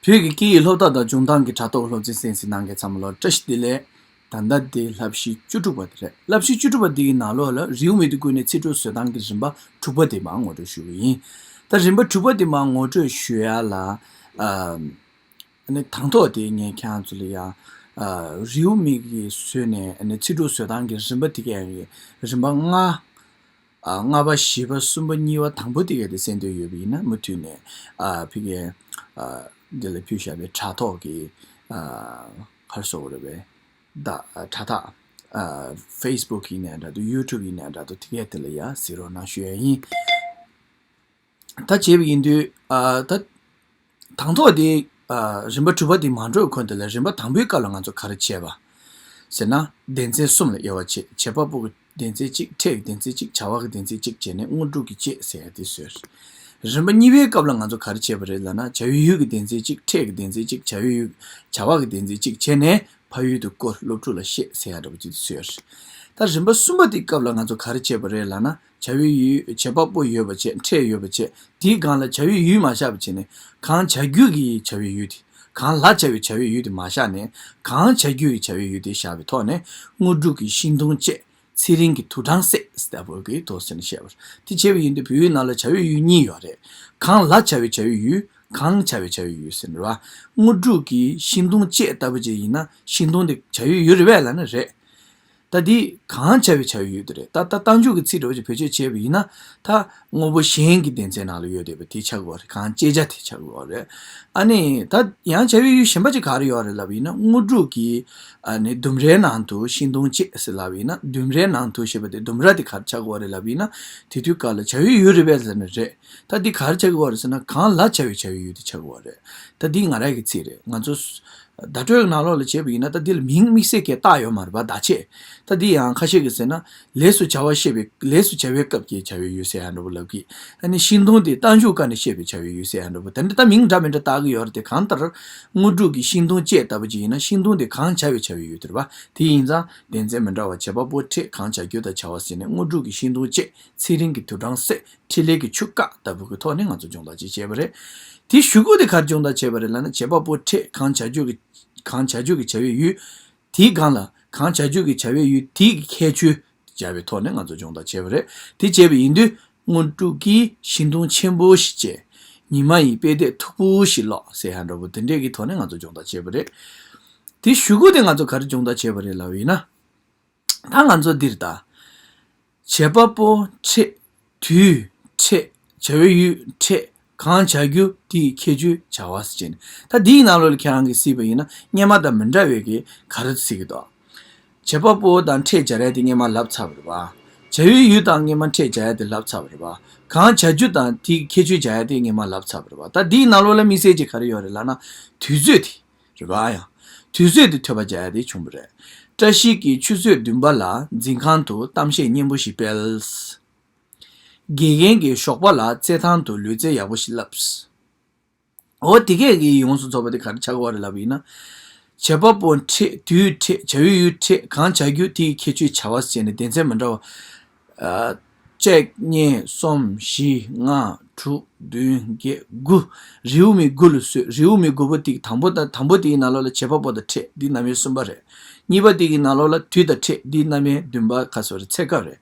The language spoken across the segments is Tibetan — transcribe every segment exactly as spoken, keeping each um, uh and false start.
བོད་ཀྱི་སྐད་ཡིག་སློབ་གྲྭ་དང་སྦྱོང་སྟངས་ཀྱི་དྲ་ཐོག་སློབ་ཚན་གསན་གཟིགས་གནང་མཁན་ཚང་མ་ལ་བཀྲ་ཤིས་བདེ་ལེགས། ད་ལྟ་དེ་བསླབ་གཞི་བཅུ་དྲུག་པ་དེ་རེད། བསླབ་གཞི་བཅུ་དྲུག་པ་འདི་ཡི་ནང་ལོགས་ལ་རེའུ་མིག་དེ་བཀོལ་ནས་ཚིག་གྲོགས་བཟོ་སྟངས་ཀྱི་རིམ་པ་དྲུག་པ་དེ་མར་ངོ་སྤྲོད་ཞུ་གི་ཡིན། ད་རིམ་པ་དྲུག་པ་དེ་མར་ངོ་སྤྲོད་ཞུ་ཡ་ལ། ཨ་ནི་དང་ཐོག་དེ་ངས་ཁྱེད་རང་ཚོ་ལ་ཡ། ཨ་རེའུ་མིག་གིས་བཟོས་ནས་ཨ་ནི་ཚིག་གྲོགས་བཟོ་སྟངས་ཀྱི་རིམ་པ་དེ་གའི་རིམ་པ་ལྔ། ཨ་ལྔ་པ་བཞི་པ་གསུམ་པ་གཉིས་པ་དང་པོ་དེ་ག་དེ་གསན་འདོད་ཡོད་པ་ཡིན་ན་མུ་མཐུད་ནས་ཨ་ཕ་གིའི་ཨ་འདི་ལ་ཕུལ་བཞག་པའི་དྲ་ཐོག་གི་ཨ་ག་རེ་ཟེར་དགོས་རེད་པས། ད་དྲ་ཐག་ཨ་Facebook་ཡིན་ནའི་འདྲ་འདུག YouTube་ཡིན་ནའི་འདྲ་འདུག་དེ་གའི་དེ་ལ་ཡ་གཟིགས་རོགས་གནང་ཞུ་ཡ་ཡིན། ད་བྱས་པ་ཡིན་དུས་ཨ་ད་དང་ཐོག་དེ་ཨ་རིམ་པ་དྲུག་པ་དེ་མ་འགྲོ་གོང་དེ་ལ་རིམ་པ་དང་པོའི་སྐབས་ལ་ང་ཚོ་ག་རེ་བྱས་པ་ཟེར་ན། སྡེ་ཚན་གསུམ་ལ་དབྱེ་བ་ཕྱེ། བྱེད་པ་པོ་གི་སྡེ་ཚན་གཅིག་ཕྲད་ཀྱི་སྡེ་ཚན་གཅིག་བྱ་བ་གི་སྡེ་ཚན་གཅིག་བྱས་ནས་དངོས་གྲུབ་ཀྱི་བཅས་ཟེར་ཡ་དེ་བཟོས། རིམ་པ་གཉིས་པའི་སྐབས་ལ་ང་ཚོ་ག་རེ་བྱས་པ་རེད་ལབ་ན། བྱ་བའི་ཡུལ་གྱི་སྡེ་ཚན་གཅིག་ཕྲད་ཀྱི་སྡེ་ཚན་གཅིག་བྱ་བའི་ཡུལ་བྱ་བ་གི་སྡེ་ཚན་གཅིག་བྱས་ནས་ཕ་ཡུལ་དུ་བཀོལ། སློབ་ཕྲུག་ལ་བཤད་ཟེར་ཡ་འདྲ་པོ་ཅིག་བཟོས། ད་རིམ་པ་གསུམ་པ་དེའི་སྐབས་ལ་ང་ཚོ་ག་རེ་བྱས་པ་རེད་ལབ་ན། བྱ་བའི་ཡུལ་བྱེད་པ་པོ་ཡོད་པ་བྱས། ཕྲད་ཡོད་པ་བྱས། དེའི་སྒང་ལ་བྱ་བའི་ཡུལ་མ་བཞག་པ་བྱས་ནས། གང་བྱ་རྒྱུ་གི་བྱ་བའི་ཡུལ་དེ། གང་ལ་བྱ་བའི་བྱ་བའི་ཡུལ་དེ་མ་བཞག་ནས། གང་བྱ་རྒྱུ་གི་བྱ་བའི་ཡུལ་དེ་བཞག་པའི་ཐོག་ནས་དངོས་གྲུབ་ཀྱི་ཤིང་སྡོང་བཅས། ཚེ་རིང་གི་དུར་སྦྲང་བསད་ཟེར་ལྟ་བུ་གི་ཐོག་ཟེར་ནས་བཤད་པ་རེད། དེ་བྱས་པ་ཡིན་དུས་བོད་ཡིག་ནང་ལ་བྱ་བའི་ཡུལ་གཉིས་ཡོད་རེད། གང་ལ་བྱ་བའི་བྱ་བའི་ཡུལ། གང་བྱ་བའི་བྱ་བའི་ཡུལ་ཟེར་ནས་རེད་བ། དངོས་གྲུབ་ཀྱི་ཤིང་སྡོང་བཅས་ལྟ་བུ་ཅིག་ཡིན་ན་ཤིང་སྡོང་དེ་བྱ་བའི་ཡུལ་རེད་པས་ལབ་ན་རེད། ད་འདི་གང་བྱ་བའི་བྱ་བའི་ཡུལ་དེ་རེད། ད་ད་རྟགས་འཇུག་གི་ཚིག་འདྲ་བོ་ཅིག་བེད་སྤྱོད་བྱས་པ་ཡིན་ན། ད་དངོས་པོ་གཞན་གྱི་སྡེ་ཚན་ནང་ལ་ཡོད་བསྡད་པ་དེ་ཆགས་ཀྱི་ཡོད་རེད། གང་བྱེད་བྱ་དེ་ཆགས་ཀྱི་ཡོད་རེད། ཨ་ནི་ད་ཡང་བྱ་བའི་ཡུལ་གཞན་པ་ཅིག་ག་རེ་ཡོད་རེད་ལབ་པ་ཡིན་ན། དངོས་གྲུབ་ཀྱི་ཨ་ནི་ལྡུམ་རའི་ནང་དུ་ཤིང་སྡོང་བཅས་ཟེར་ལབ་པ་ཡིན་ན། ལྡུམ་རའི་ནང་དུ་ཞེས་པ་དེ་ལྡུམ་ར་དེ་ག་རེ་ཆགས་ཀྱི་ཡོད་རེད་ལབ་པ་ཡིན་ན། དེ་དུས་སྐབས་ལ་བྱ་བའི་ཡུལ་རེད་པས་ཟེར་ན་རེད། ད་འདི་ག་རེ་ཆགས་ཀྱི་ཡོད་རེད་ཟེར་ན། གང་ལ་བྱ་བའི་བྱ་བའི་ཡུལ་དེ་ཆགས་ཀྱི་ཡོད་རེད། ད་འདི་ང་རང་གི་ཚིག་རེད། ང་ཚོ་བརྡ་སྤྲོད་ནང་ལོགས་ལ་བྱས་པ་ཡིན་ན། ད་འདི་ལ་མིང་དམིགས་བསལ་གྱི་བཏགས་ཡོད་མ་རེད་པ། བརྡ་ཆད། ད་འདི་ཡང་ཁ་ཤས་ཀྱིས་ཟེར་ན། ལས་སུ་བྱ་བ་བཤད་པའི་ལས་སུ་བྱ་བའི་སྐབས་ཀྱི་བྱ་བའི་ཡུལ་ཟེར་ཡ་འདྲ་པོ་ལབ་ཀྱི། ཨ་ནི་ཤིང་སྡོང་དེ་རྟགས་འཇུག་སྐབས་ནས་བཤད་པའི་བྱ་བའི་ཡུལ་ཟེར་ཡ་འདྲ་པོ། དེ་འདྲ་ད་མིང་འདྲ་མི་འདྲ་བཏགས་ཀྱི་ཡོད་རེད་དེ། གང་ལྟར་དངོས་གྲུབ་ཀྱི་ཤིང་སྡོང་བཅས་ལྟ་བུ་ཅིག་ཡིན་ན། ཤིང་སྡོང་དེ་གང་བྱ་བའི་བྱ་བའི་ཡུལ་དེ་རེད་པ། དེ་ཡིན་ཙང་སྡེ་ཚན་མི་འདྲ་བ་བྱེད་པ་པོ་ཕྲད། གང་བྱ་རྒྱུ་དང་བྱ་བ་ཟེར་ནས། དངོས་གྲུབ་ཀྱི་ཤིང་སྡོང་བཅས། ཚེ་རིང་གི་དུར་སྦྲང་བསད། འཕྲིན་ལས་ཀྱི་ཆུ་བཀག་ལྟ་བུ་གི་ཐོག་ནས་ང་ཚོ་སྦྱོང་བརྡར་ཅིག་བྱས་པ་རེད། དེའི་གཞུག་གུ་དེ་ག་རེ་སྦྱོང་བརྡར་བྱས་པ་རེད་ལབ་ན། བྱེད་པ་པོ་ཕྲད། གང་བྱ་རྒྱུ་གི་གང་བྱ་རྒྱུ་གི་བྱ་བའི་ཡུལ། དེའི་སྒང་ལ་གང་བྱ་རྒྱུ་གི་བྱ་བའི་ཡུལ་དེའི་ཁྱད་ཆོས་སྦྱར་བའི་ཐོག་ནས་ང་ཚོ་སྦྱོང་བརྡར་བྱས་པ་རེད། དེ་བྱས་པ་ཡིན་དུས་དངོས་གྲུབ་ཀྱི་ཤིང་སྡོང་ཆེན་པོ་ཞིག་བཅས། ཉི་མ་ཡི་དཔལ་ལྡན་མཐུག་པོ་ཞིག་ཀློག་ཟེར་ཡ་འདྲ་པོ་དེ་འདྲས་ཀྱི་ཐོག་ནས་ང་ཚོ་སྦྱོང་བརྡར་བྱས་པ་རེད། དེའི་གཞུག་གུ་དེ་ང་ཚོ་ག་རེ་སྦྱོང་བརྡར་བྱས་པ་རེད་ལབ་པ་ཡིན་ན། ད་ང་ཚོ་འདིར་ད། བྱེད་པ་པོ་ཕྲད། དུས་ཕྲད། བྱ་བའི་ཡུལ་ཕྲད། གང་བྱ་རྒྱུ་དེའི་ཁྱད་ཆོས་བྱ་བ་ཟེར་ཅན། ད་འདིའི་ནང་ལོགས་ལ་ཁྱེད་རང་གིས་གཟིགས་པ་ཡིན་ན། སྔོན་མ་དང་མི་འདྲ་བའི་གི་ག་རེ་གཟིགས་ཀྱི་འདུག་བྱེད་པ་པོ་དང་ཕྲད་སྦྱར་ཡ་དེ་སྔོན་མ་ལབ་ཚར་བ་རེད་པ། བྱ་བའི་ཡུལ་དང་སྔོན་མ་ཕྲད་སྦྱར་ཡ་དེ་ལབ་ཚར་བ་རེད་པ། གང་བྱ་རྒྱུ་དང་དེའི་ཁྱད་ཆོས་སྦྱར་ཡ་དེ་སྔོན་མ་ལབ་ཚར་བ་རེད་པ། ད་འདིའི་ནང་ལོགས་ལ་དམིགས་བསལ་གྱི་ག་རེ་ཡོད་རེད་ལབ་ན། དུས་ཚོད་དེ། རེད་པ། ཡང་དུས་ཚོད་དེ་ཐོས་པ་བྱ་ཡ་དེ་བྱུང་བ་རེད། བཀྲ་ཤིས་ཀྱིས་ཆུ་ཚོད་བདུན་པ་ལ་འཛིན་ཁང་དུ་གཏམ་བཤད་སྙན་པོ་ཞིག་སྤེལ། དགེ་རྒན་གྱིས་ཞོགས་པ་ལ་རྩེད་ཐང་དུ་ལུས་རྩལ་ཡག་པོ་ཞིག་བསླབས། འོ་དེ་གས་ཀྱི་ཡོངས་སུ་རྫོགས་པ་དེ་ག་རེ་ཆགས་ཀྱི་ཡོད་རེད་ལབ་པ་ཡིན་ན། བྱེད་པ་པོ་ཕྲད། དུས་ཕྲད། བྱ་བའི་ཡུལ་ཕྲད། གང་བྱ་རྒྱུ་དེའི་ཁྱད་ཆོས་བྱ་བ་ཟེར་ནས་སྡེ་ཚན་མི་འདྲ་བ། ཨ། གཅིག་གཉིས་གསུམ་བཞི་ལྔ་དྲུག་བདུན་བརྒྱད་དགུ། རེའུ་མིག་དགུ་ལ་བཟོས། རེའུ་མིག་དགུ་པོ་དེ་དང་པོ་དང་དང་པོ་དེའི་ནང་ལོགས་ལ་བྱེད་པ་པོ་དང་ཕྲད། འདི་རྣམ་དབྱེ་གསུམ་པ་རེད། གཉིས་པ་དེ་གི་ནང་ལོགས་ལ་དུས་དང་ཕྲད། འདི་རྣམ་དབྱེ་བདུན་པ་ག་ཟེར་རེད། ཚེ་སྐབས་རེད།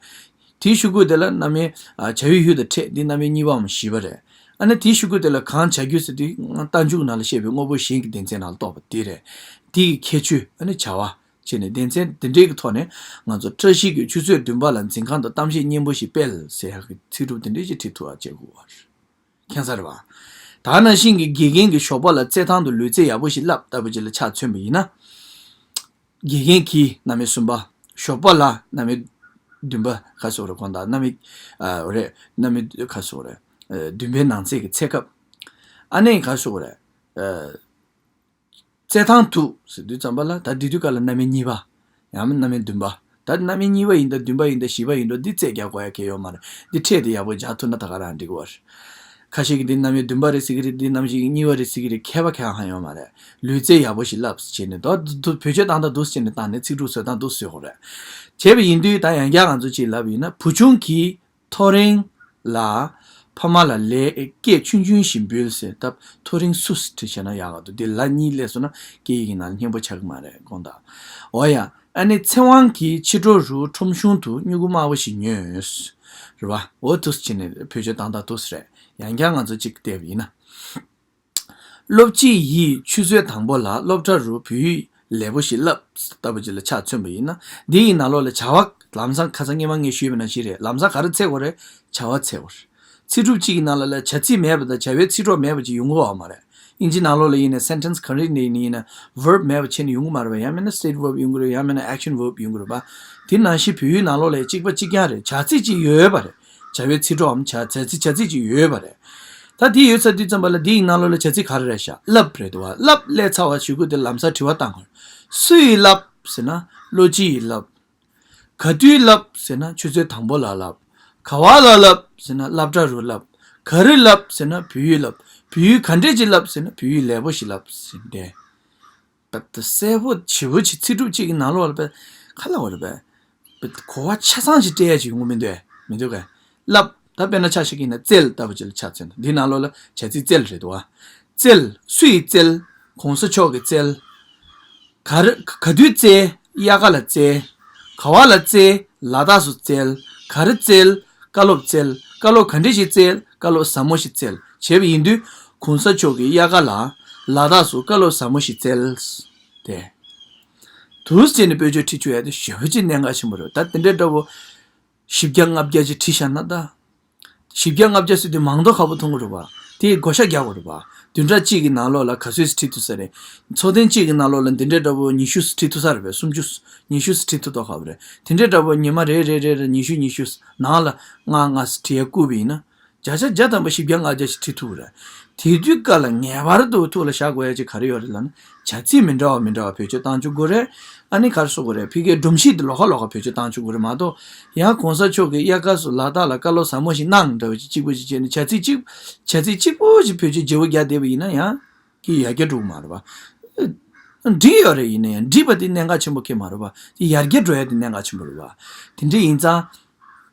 དེའི་གཞུག་གུ་དེ་ལ་རྣམ་དབྱེ། ཨ། བྱ་བའི་ཡུལ་དང་ཕྲད། འདི་རྣམ་དབྱེ་གཉིས་པའམ་བཞི་པ་རེད། ཨ་ནི་དེའི་གཞུག་གུ་དེ་ལ་གང་བྱ་རྒྱུ་ཟེར་དུས་རྟགས་འཇུག་ནང་ལ་བཤད་པའི་དངོས་པོ་གཞན་གྱི་སྡེ་ཚན་ནང་ལ་གཏོགས་པ་དེ་རེད། དེ་ཡི་ཁྱད་ཆོས། ཨ་ནི་བྱ་བ་བྱས་ནས་སྡེ་ཚན་དེ་འདྲའི་གི་ཐོག་ནས་ང་ཚོ་བཀྲ་ཤིས་ཀྱིས་ཆུ་ཚོད་བདུན་པ་ལ་འཛིན་ཁང་དུ་གཏམ་བཤད་སྙན་པོ་ཞིག་སྤེལ་ཟེར་ཡག་གི་ཚིག་གྲུབ་དེ་འདྲའི་ཅིག་བྲིས་ཐུབ་པ་བྱེད་དགོས་པ་རེད། མཁྱེན་གསལ་རེད་པ། ད་ནང་བཞིན་གྱི་དགེ་རྒན་གྱིས་ཞོགས་པ་ལ་རྩེད་ཐང་དུ་ལུས་རྩལ་ཡག་པོ་ཞིག་བསླབས་ལྟ་བུ་ཅིག་ལ་ཆ་མཚོན་པ་ཡིན་ན། དགེ་རྒན་གྱིས་རྣམ་དབྱེ་གསུམ་པ། ཞོགས་པ་ལ་རྣམ་དབྱེ་བདུན་པ་ག་ཟེར་རེད། དགོངས་དག་རྣམ་དབྱེ། ཨ། རེད། རྣམ་དབྱེ་ག་ཟེར་རེད། ཨ། བདུན་པའི་ནང་ཚན་གྱི་ཚེ་སྐབས། ཨ་ནི་ག་ཟེར་རེད། ཨ། རྩེད་ཐང་དུ་ཟེར་དུས་ཙམ་པ་ལ། ད་འདི་དུས་སྐབས་ལ་རྣམ་དབྱེ་གཉིས་པ། ཡང་མིན་རྣམ་དབྱེ་བདུན་པ། ད་རྣམ་དབྱེ་གཉིས་པ་ཡིན་ད་བདུན་པ་ཡིན་ད་བཞི་པ་ཡིན་འགྲོ། འདི་རྩེད་རྒྱག་དགོས་ཡ་གལ་ཡོད་མ་རེད། འདི་ཕྲད་དེ་ཡག་པོ་སྦྱར་ཐུབ་ན་ད་ག་རང་འགྲིག་གི་རེད། ཁ་ཤས་ཀྱིས་འདི་རྣམ་དབྱེ་བདུན་པ་རེད་ཟེར་གྱི་རེད། འདི་རྣམ་དབྱེ་གཉིས་པ་རེད་ཟེར་གྱི་རེད། ཁྱད་པར་གང་ཡང་ཡོད་མ་རེད། ལུས་རྩལ་ཡག་པོ་ཞིག་བསླབས་ཟེར་བྱས་ནས། ད་དུ་བེད་སྤྱོད་བཏང་ད་འདུག་ཟེར་ནས་བཏང་ནས་ཚིག་གྲུབ་བཟོ་སྟངས་འདུག་ཟེར་དགོས་རེད། བྱས་པ་ཡིན་དུས་ད་ཡང་བསྐྱར་ང་ཚོ་ཅིག་ལབ་ཡིན་ན། བུ་ཆུང་གིས་ཐོ་རེངས་ལ་ ཕ་མ་ལ་ལས་སྐད་ཆུང་ཆུང་ཞིག་འབུལ་ཟེར་སྟབས་ཐོ་རེངས་སུ་བྲིས་བྱས་ན་ཡག་ག་འདུག་དེ་ལ་གཉིས་སླེབས་སོང་ན་སྐད་ཡིག་གི་ནང་ལ་སྙན་པོ་ཆགས་ཀྱི་མ་རེད་དགོངས་དག་འོ་ཡ། ཨ་ནི་ཚེ་དབང་གིས་ཕྱི་དྲོ་རུ་ཁྲོམ་གཞུང་དུ་སྨྱུ་གུ་དམར་པོ་ཞིག་ཉོས། རེད་བ། འོ་འདུག་སེ་བྱས་ནས་བེད་སྤྱོད་བཏང་སྟངས་འདུག་སེ་རེད། ཡང་བསྐྱར་ང་ཚོ་གཅིག་བལྟས་པ་ཡིན་ན། སློབ་སྤྱི་ཡིས་ཆུ་ཚོད་དང་པོ་ལ་སློབ་གྲྭ་རུ་བོད་ཡིག་ལེགས་པོ་ཞིག་བསླབས་ལྟ་བུ་ཅིག་ལ་ཆ་མཚོན་པ་ཡིན་ན། འདི་ཡི་ནང་ལོགས་ལ་བྱ་བ་ལམ་སང་ཁ་སང་སྔོན་མ་ངས་ཞུས་པ་ནང་བཞིན་རེད། ལམ་སང་ག་རེ་འཚོལ་དགོས་རེད། བྱ་བ་འཚོལ་དགོས་རེད། ཚིག་གྲུབ་གཅིག་གི་ནང་ལ་ལ་བྱ་ཚིག་མེད་པ་དང་བྱ་བའི་ཚིག་གྲོགས་མེད་པ་ཅིག་ཡོང་གི་ཡོད་མ་རེད། ཨིན་ཇི་ནང་ལོགས་ལ་ཡིན་ན་སེན་ཊེན་སི་ག་རེ་ནས་ཡིན་ན་བར་བི་མེད་པ་བྱས་ནས་ཡོང་གི་མ་རེད་པ། ཡང་མིན་ན་སི་ཊེ་ཊི་བར་བི་ཡོང་གི་རེད། ཡང་མིན་ན་ཨེག་ཤན་བར་བི་ཡོང་གི་རེད་པ། དེ་ནང་བཞིན་བོད་ཡིག་ནང་ལོགས་ལ་གཅིག་པ་གཅིག་རྐྱང་རེད། བྱ་ཚིག་ཅིག་ཡོད་པ་རེད། བྱ་བའི་ཚིག་གྲོགས་འམ་བྱ་བྱ་ཚིག་བྱ་ཚིག་ཅིག་ཡོད་པ་རེད། ད་དེ་ཡོད་ཚར་དུས་ཙམ་པ་ལ་དེ་ཡི་ནང་ལོགས་ལ་བྱ་ཚིག་ག་རེ་རེད་ཤག་བསླབ་རེད་འདུག་བ། བསླབ་སླེབས་ཚར་བ་གཞུག་གུ་དེ་ལམ་སང་དྲི་བ་བཏང་དགོས། སུ་ཡིས་བསླབ་ཟེར་ན་སློབ་སྤྱི་ཡིས་བསླབ། ག་དུས་བསླབ་ཟེར་ན་ཆུ་ཚོད་དང་པོ་ལ་བསླབ། ག་བ་ལ་བསླབ་ཟེར་ན་སློབ་གྲྭ་རུ་བསླབ། ག་རེ་བསླབ་ཟེར་ན་བོད་ཡིག་བསླབ། བོད་ཡིག་ག་འདྲས་ཅིག་བསླབ་ཟེར་ན་བོད་ཡིག་ལེགས་པོ་ཞིག་བསླབ་ཟེར་ཏེ། ད་ད་གསལ་པོ་ཞེ་པོ་ཅིག་ཚིག་གྲུབ་གཅིག་གི་ནང་ལོགས་ལ་པས་ག་ལ་བ་རེད་པས། གོ་བ་ཆ་ཚང་ཞིག་སྤྲད་ཡ་ཅིག་ཡོང་གི་མི་འདུག་གས། མི་འདུག་གས། བསླབ། ད་དཔེར་ན་ཆ་བཞག་གི་ཡིན་ན་རྩལ་ལྟ་བུ་ཅིག་ལ་ཆ་མཚོན་དང་། འདིའི་ནང་ལོགས་ལ་བྱ་ཚིག་རྩལ་རེད་འདུག་བ། རྩལ། སུ་ཡིས་རྩལ། གོང་ས་མཆོག་གིས་རྩལ། ག་རེ་ག་དུས་རྩལ། དབྱར་ཁ་ལ་རྩལ། ག་བ་ལ་རྩལ། ལ་དྭགས་སུ་རྩལ། ག་རེ་རྩལ། བཀའ་སློབ་རྩལ། བཀའ་སློབ་ག་འདྲ་ཞིག་རྩལ། བཀའ་སློབ་ཟབ་མོ་ཞིག་རྩལ། བྱས་པ་ཡིན་དུས་གོང་ས་མཆོག་གིས་དབྱར་ཁ་ལ་ལ་དྭགས་སུ་བཀའ་སློབ་ཟབ་མོ་ཞིག་རྩལ། དེ། དུས་བྱས་ནས་དཔེ་བརྗོད་བྲིས་བཅུག་ཡ་དེ་ཞེ་པོ་ཅིག་གནད་འགག་ཆེན་པོ་རེད། ད་དེ་འདྲའི་འདྲ་བོ་བཞི་བརྒྱ་ལྔ་བརྒྱ་ཅིག་བྲིས་བཞག་ན་ད། བཞི་བརྒྱ་ལྔ་བརྒྱ་ཟེར་དུས་མང་དོ་ཁ་པོ་མཐོང་གི་རེད་པ། དེ་བགོ་བཤའ་རྒྱག་དགོས་རེད་པ། བདུན་ཕྲག་གཅིག་གི་ནང་ལོགས་ལ་ག་ཚོད་ཅིག་བྲིས་ཐུབ་ས་རེད། ཚོགས་ཐེངས་གཅིག་གི་ནང་ལོགས་ལ་འདི་འདྲའི་འདྲ་བོ་ཉི་ཤུ་ཅིག་བྲིས་ཐུབ་ས་རེད་པས། སུམ་ཅུ། ཉི་ཤུ་ཅིག་བྲིས་ཐུབ་མདོག་ཁ་པོ་རེད། དེ་འདྲའི་འདྲ་བོ་ཉི་མ་རེ་རེ་རེ་རེ་ཉི་ཤུ་ཉི་ཤུ་ནང་ལ་ལྔ་ལྔ་ཅིག་བྲིས་ཡ་བསྐུར་བ་ཡིན་ན། བརྒྱ་ཆ་བརྒྱ་ཐམ་པ་བཞི་བརྒྱ་ལྔ་བརྒྱ་ཞིག་བྲིས་ཐུབ་རེད། དེ་དུས་ཀ་ལ་ངེས་པར་དུ་ཐུགས་ལ་བཞག་དགོས་ཡ་ཅིག་ག་རེ་ཡོད་རེད་ལབ་ན། བྱ་ཚིག་མི་འདྲ་བ་མི་འདྲ་བ་བེད་སྤྱོད་བཏང་བཅུག་དགོས་རེད། ཨ་ནི་ག་རེ་ཟེར་དགོས་རེད། ཕ་གིའི་སྒྲོམ་གཞི་འདི་ལོགས་ཀ་ལོགས་ཀ་བེད་སྤྱོད་བཏང་བཅུག་དགོས་རེད་མ་གཏོགས། ཡང་གོང་ས་མཆོག་གིས་དབྱར་ཁ་སུ་ལ་དྭགས་ལ་བཀའ་སློབ་ཟབ་མོ་ཞིག་གནང་འདྲ་བ་ཅིག་གཅིག་པོ་ཅིག་བྱས་ནས་བྱ་ཚིག་གཅིག་བྱ་ཚིག་གཅིག་པོ་ཞིག་བེད་སྤྱོད་བརྗེ་པོ་རྒྱག་བསྡད་པ་ཡིན་ན་ཡང་གི་ཡར་རྒྱས་འགྲོ་གི་མ་རེད་པ། འགྲིག་ཡོད་རེད། ཡིན་ན་ཡང་འགྲིག་པ་དེ་གནད་འགག་ཆེན་པོ་ཁེལ་མ་རེད་པ། དེ་ཡར་རྒྱས་འགྲོ་ཡ་དེ་གནད་འགག་ཆེན་པོ་རེད་པ། དེ་འདྲ་ཡིན་ཙང་།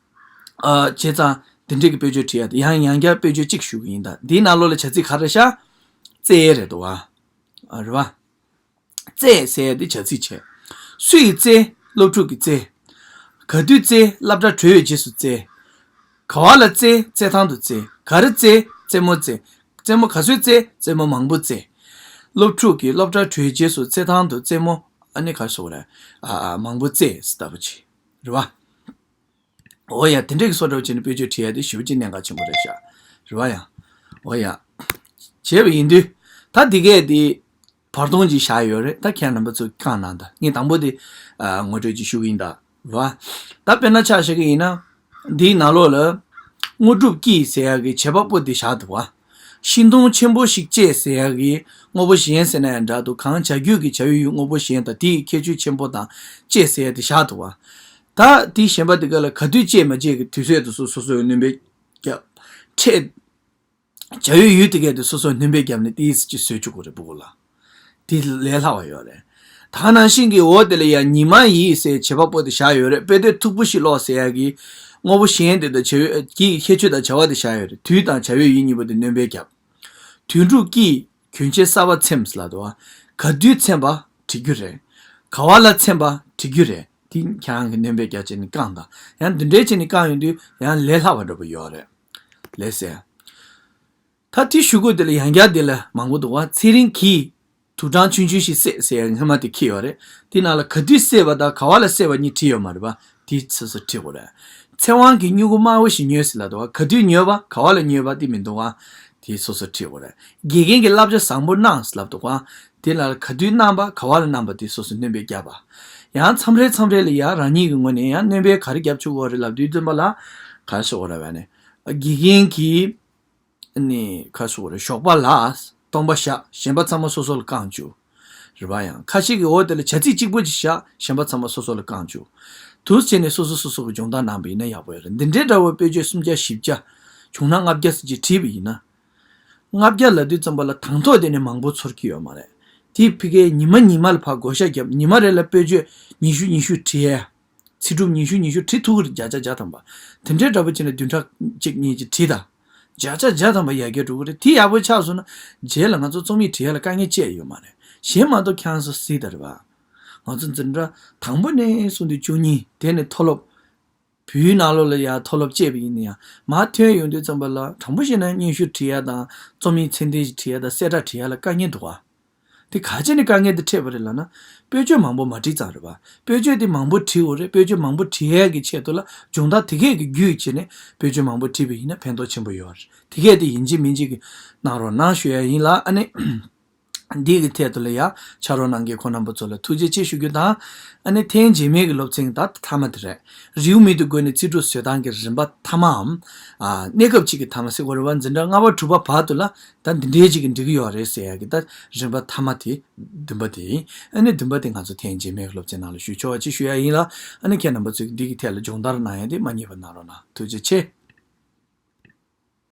ཨ། བྱས་ཙང་དེ་འདྲས་ཀྱི་དཔེ་བརྗོད་བྲིས་ཡ་དེ་ཡང་ཡང་བསྐྱར་དཔེ་བརྗོད་གཅིག་ཞུ་གི་ཡིན་ད། འདིའི་ནང་ལོགས་ལ་བྱ་ཚིག་ག་རེ་ཤག་རྩལ་རེད་འདུག་བ། ཨ། རེད་བ། རྩལ་ཟེར་ཡ་དེ་བྱ་ཚིག་བྱས། སུ་ཡིས་རྩལ། སློབ་ཕྲུག་གིས་རྩལ། ག་དུས་རྩལ། སློབ་གྲྭ་གྲོལ་བའི་རྗེས་སུ་རྩལ། ག་བ་ལ་རྩལ། རྩེད་ཐང་དུ་རྩལ། ག་རེ་རྩལ། རྩེད་མོ་རྩེ། རྩེད་མོ་ག་ཚོད་རྩེ། རྩེད་མོ་མང་པོ་རྩེ། སློབ་ཕྲུག་གིས་སློབ་གྲྭ་གྲོལ་རྗེས་སུ་རྩེད་ཐང་དུ་རྩེད་མོ། ཨ་ནི་ག་རེ་ཟེར་དགོས་རེད། ཨ། ཨ། མང་པོ་རྩེ་ཟེར་ལྟ་བུ་བྱས། རེད་བ། འོ་ཡ། དེ་འདྲས་ཀྱི་བཟོ་འདྲ་བྱས་ནས་དཔེ་བརྗོད་བྲིས་ཡ་དེ་ཞེ་པོ་ཅིག་གནད་འགག་ཆེན་པོ་རེད་ཤག་རེད་བ་ཡ། འོ་ཡ། བྱས་པ་ཡིན་དུས། ད་འདི་གས་དེ་བར་སྟོང་ཅིག་བཞག་ཡོད་རེད། ད་ཁྱེད་རྣམ་པ་ཚོ་བཀའ་གནང་དང་། ངས་དང་པོ་དེ་ཨ། ངོ་སྤྲོད་ཅིག་ཞུ་གི་ཡིན་ད། རེད་བ། ད་དཔེར་ན་ཆ་བཞག་གི་ཡིན་ན། འདིའི་ནང་ལོགས་ལ་དངོས་གྲུབ་སྐྱིད་ཟེར་ཡ་གི་བྱེད་པ་པོ་དེ་བཞག་འདུག་བ། ཤིང་སྡོང་ཆེན་པོ་ཞིག་བཅད་ཟེར་ཡ་གི་དངོས་པོ་གཞན་ཟེར་ན་ཡང་འདྲ་འདུག་གང་བྱ་རྒྱུད་ཀྱི་བྱ་བའི་ཡུལ་དངོས་པོ་གཞན་དང་དེ་ཡི་ཁྱད་ཆོས་ཆེན་པོ་དང་བཅད་ཟེར་ཡ་དེ་བཞག་འདུག་བ། ད་དེ་གཞན་པ་དེ་ག་ལ་ག་དུས་བཅད་མ་བཅད་ཀྱི་དུས་ཚོད་དེ་ཚོ་སོ་སོས་སྣོན་པ་བརྒྱབ། འཕྲད། བྱ་བའི་ཡུལ་དེ་གས་དེ་སོ་སོས་སྣོན་པ་བརྒྱབ་ནས་དེ་ཡི་ཅིག་བཟོས་བཅུག་གི་རེད་སྤུ་གུ་ལ། དེ་ལས་སླ་བ་ཡོད་རེད། ད་ནང་བཞིན་གྱི་འོ་དེ་ལ་ཡང་ཉི་མ་ཡིས་ཟེར་བྱེད་པ་པོ་དེ་བཞག་ཡོད་རེད། དཔེ་དེབ་མཐུག་པོ་ཞིག་ཀློག་ཟེར་ཡ་གི་དངོས་པོ་གཞན་དེ་དང་བྱ་བའི་གི་ཁྱད་ཆོས་དང་བྱ་བ་དེ་བཞག་ཡོད་རེད། དུས་དང་བྱ་བའི་ཡུལ་གཉིས་པོ་དེ་སྣོན་པ་བརྒྱབ། དོན་གྲུབ་ཀྱིས་གྱོན་ཆས་གསར་པ་འཚེམས་ལབ་འདུག་བ། ག་དུས་འཚེམས་པ་འབྲི་རྒྱུ་རེད། ག་བ་ལ་འཚེམས་པ་འབྲི་རྒྱུ་རེད། དེ་ཁྱེད་རང་གིས་སྣོན་པ་བརྒྱབ་བྱས་ནས་བསྐངས་དང་། ཡང་འདི་འདྲའི་བྱས་ནས་བསྐངས་ཡོང་དུས་ཡང་ལས་སླ་བ་འདྲ་པོ་ཡོད་རེད། ལགས་སེ། ད་དེ་ཞུ་དགོས་དེ་ལ་ཡང་བསྐྱར་དེ་ལ་མང་པོ་འདུག་བ། ཚེ་རིང་གིས་དུག་སྦྲང་ཆུང་ཆུང་ཞིག་བསད་ཟེར་ཡ་སྔོན་མ་དེ་འཁྱེར་ཡོད་རེད། དེ་ནང་ལ་ག་དུས་བསད་པ་དང་ག་བ་ལ་བསད་པ་གཉིས་བྲིས་ཡོད་མ་རེད་པ། དེ་སོ་སོ་བྲིས་དགོས་རེད། ཚེ་དབང་གིས་སྨྱུ་གུ་དམར་པོ་ཞིག་ཉོས་ཟེར་ལབ་འདུག་བ། ག་དུས་ཉོས་པ་ག་བ་ལ་ཉོས་པ་དེ་མི་འདུག་བ། དེ་སོ་སོ་བྲིས་དགོས་རེད། དགེ་རྒན་གྱིས་བསླབ་བྱ་བཟང་པོ་གནང་ཟེར་ལབ་འདུག་བ། དེ་ལ་ག་དུས་གནང་པ་ག་བ་ལ་གནང་པ་དེ་སོ་སོ་སྣོན་པ་བརྒྱབ་པ། ཡང་མཚམས་རེ་མཚམས་རེ་ལ་ཡང་རང་ཉིད་ཀྱི་ངོས་ནས་ཡང་སྣོན་པ་ག་རེ་བརྒྱབ་ཆོག་གི་རེད་ལབ་དུས་ཙམ་པ་ལ་ག་རེ་ཟེར་དགོས་རེད་བས་ནས། དགེ་རྒན་གྱིས། ནི་ཁ་སོ་རེ་ཞོགས་པ་ལ་སྟོང་པ་བཞག་གཞན་པ་ཚང་མ་སོ་སོ་ལ་བསྐང་བཅུག་རེད་པ། ཡང་ཁ་ཤས་ཀྱིས་འོ་དེ་ལ་བྱ་ཚིག་གཅིག་པོ་ཅིག་བཞག་གཞན་པ་ཚང་མ་སོ་སོ་ལ་བསྐང་བཅུག་འདུག་སེ་བྱས་ནས་སོ་སོ་སོ་སོ་གི་སྦྱོང་བརྡར་གནང་པ་ཡིན་ན་ཡག་པོ་ཡོད་རེད། འདི་འདྲའི་འདྲ་བོ་དཔེ་བརྗོད་སུམ་བརྒྱ་བཞི་བརྒྱ། བྱུང་ན་ལྔ་བརྒྱ་ཙམ་ཅིག་བྲིས་པ་ཡིན་ན། ལྔ་བརྒྱ་ལབ་དུས་ཙམ་པ་ལ་དང་ཐོག་དེ་ནས་མང་པོ་ཚོར་གྱི་ཡོད་མ་རེད། དེ་ཕ་གིར་ཉི་མ་ཉི་མ་ལ་ཕར་བགོ་བཤའ་བརྒྱབ། ཉི་མ་རེ་ལ་དཔེ་བརྗོད་ཉི་ཤུ་ཉི་ཤུ་བྲིས་ཡས། ཚིག་གྲུབ་ཉི་ཤུ་ཉི་ཤུ་བྲིས་ཐུབ་ཀྱི་རེད། བརྒྱ་ཆ་བརྒྱ་ཐམ་པ། དེ་འདྲའི་འདྲ་པོ་བྱས་ནས་བདུན་ཕྲག་གཅིག་གཉིས་ཅིག་བྲིས་དང་། བརྒྱ་ཆ་བརྒྱ་ཐམ་པ་ཡར་རྒྱས་འགྲོ་གི་རེད། དེ་ཡག་པོ་ཆགས་སོང་ན་རྗེས་ལ་ང་ཚོ་རྩོམ་ཡིག་བྲིས་ཡ་ལ་དཀའ་ངལ་བཅས་ཡོད་མ་རེད། གཞན་མ་གཏོགས་ཁྱེད་རང་ཚོ་གཟིགས་དང་རེད་པ། ང་ཚོ་འཛིན་གྲྭ་དང་པོ་ནས་བཟུང་སྟེ་བཅུ་གཉིས་དེ་ནས་མཐོ་སློབ། བོད་ནང་ལོགས་ལ་ཡ་མཐོ་སློབ་བཅས་པ་ཡིན་ན་ཡང་མར་ཐོན་ཡོང་དུས་ཙམ་པ་ལ་དྲང་པོ་བཤད་ན་སྙན་ཞུ་བྲིས་ཡ་དང་རྩོམ་ཡིག་ཚད་ལྡན་ཞིག་བྲིས་ཡ་དང་གསལ་བསྒྲགས་བྲིས་ཡ་ལ་དཀའ་ངལ་འདུག་ག་དེ་ག་བྱས་ནས་དཀའ་ངལ་དེ་འཕྲད་པ་རེད་ལབ་ན། དཔེ་བརྗོད་མང་པོ་མ་བྲིས་ཙང་རེད་པ། དཔེ་བརྗོད་དེ་མང་པོ་བྲིས་དགོས་རེད། དཔེ་བརྗོད་མང་པོ་བྲིས་ཡས་ཀྱི་ཆེད་དུ་ལ་སྦྱོང་བརྡར་དེ་གས་ཀྱི་བརྒྱུད་བྱས་ནས་དཔེ་བརྗོད་མང་པོ་བྲིས་པ་ཡིན་ན་ཕན་ཐོགས་ཆེན་པོ་ཡོད་རེད། དེ་གས་དེ་ཡིན་གཅིག་མིན་གཅིག་གི་གནང་རོགས་གནང་ཞུ་ཡ་ཡིན་ལ། ཨ་ནི་འདི་གི་ཐད་དུ་ལ་ཡ་ཕྱག་རོགས་གནང་མཁན་ཁོང་རྣམ་པ་ཚོ་ལ་ཐུགས་རྗེ་ཆེ་ཞུ་རྒྱུ་དང་། ཨ་ནི་ཐེངས་རྗེས་མའི་གི་སློབ་ཚན་ད་མཐའ་མ་དེ་རེད། རེའུ་མིག་ཏུ་བགོས་ནས་རྩིས་སྤྲོད་བཟོ་སྟངས་ཀྱི་རིམ་པ་མཐའ་མའམ། ཨ་གནས་སྐབས་གཅིག་གི་མཐའ་མ་ཟེར་དགོས་རེད་པ། འཛིན་གྲྭ་ལྔ་པ་དྲུག་པ་བར་དུ་ལ་ད་འདི་འདྲའི་ཅིག་གི་འགྲིག་གི་ཡོད་རེད་ཟེར་ཡ་གི་ད་རིམ་པ་མཐའ་མ་དེ་བདུན་པ་དེ་ཡིན། ཨ་ནི་བདུན་པ་དེ་ང་ཚོ་ཐེངས་རྗེས་མའི་སློབ་ཚན་ནང་ལ་ཞུ་ཆོག་པ་ཅིག་ཞུ་ཡ་ཡིན་ལ། ཨ་ནི་ཁྱེད་རྣམ་པ་ཚོས་འདི་གི་ཐད་ལ་སྦྱོང་བརྡར་གནང་ཡ་དེ་མ་བསྙེལ་བ་གནང་རོགས་གནང་། ཐུགས་རྗེ་ཆེ།